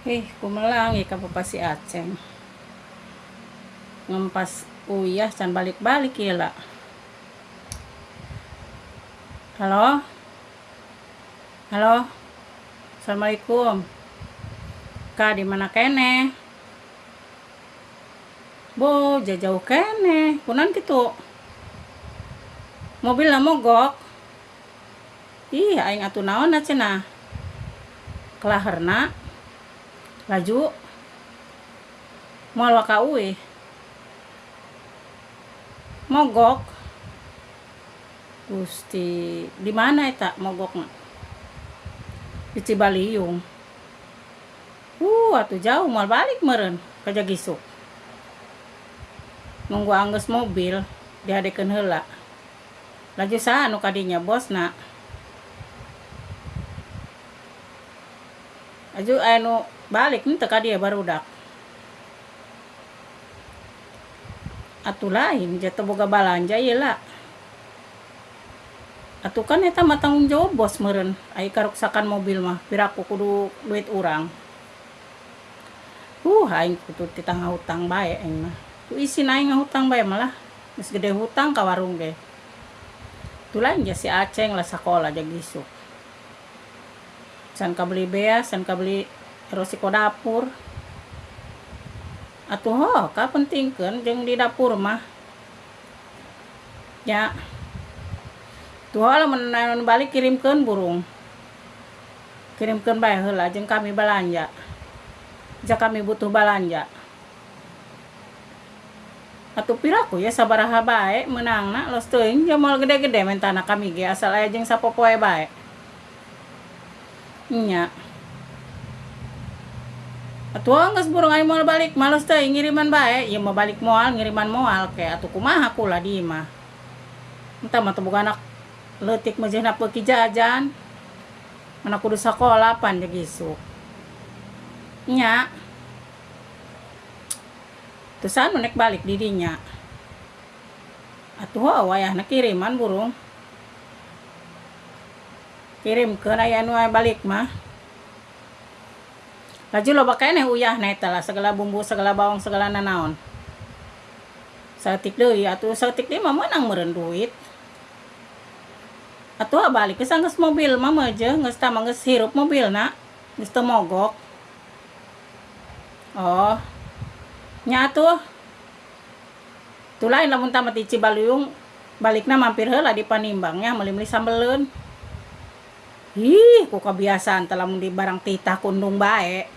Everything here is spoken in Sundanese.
Ih, kumelang ieu ka Papa si Aceng. Ngempas uyah can balik-balik ieu la. Halo? Halo? Assalamualaikum. Ka di mana keneh? Bo, jauh keneh. Kunaon kitu? Mobilna mogok. Ih, aing atuh naonna cenah? Kelaherna laju moal waka uih. Mogok. Gusti, di mana eta mogokna? Di Cibaliung. Atuh jauh moal balik meureun ka Jagisuk. Nunggu anggeus mobil dihadekeun heula. Laju saha nu ka dinya bosna? Laju aya nu balik henteu ka dieu barudak. Atuh lain ja teu boga balanja ieu la. Atuh kan eta mah tanggung jawab bos meureun ai karuksakan mobil mah piraku kudu duit urang. Aing kudu titah ngahutang bae aing mah. Ku isin aing ngahutang bae malah geus gede hutang ka warung ge. Tuh lain ja si Aceng lah sakola Jagisuk. Can kabeli beas, can kabeli rosiko dapur. Atuh ho ka pentingkeun jeung di dapur mah. Nya. Tuh lamun anu balik kirimkeun burung. Kirimkeun bae heula jeung kami balanja. Ja kami butuh balanja. Atuh piraku ya sabaraha bae meunangna los teuing ja moal gede-gede mentana kami ge asal aya jeung sapopoe bae. Nya. Atuh geus burung aing moal balik mah los teuing ngiriman bae, ieu mah balik moal ngiriman moal ke atuh kumaha kula di imah. Entah mah teu boga anak leutik mah jeung beuki jajan. Mana kudu sakola pan Jagisuk. Nya. Terus anu nek balik di dinya. Atuh wayahna kiriman burung. Kirimkeun aya anu balik mah. Laju loba keneh uyahna eta lah segala bumbu, segala bawang, segala nanaon. Saeutik deui atuh saeutik deui mah meunang meureun duit. Atuh balik geus anggeus mobil mah meujeuh geus tah mah geus hirup mobilna, geus teu mogok. Oh. Nya atuh. Tuh lain lamun tamat di Cibaliung balikna mampir heula di Panimbang nya meuli-meuli sambeleun. Ih, ku kabiasaan teh lamun di barang titah kundung bae.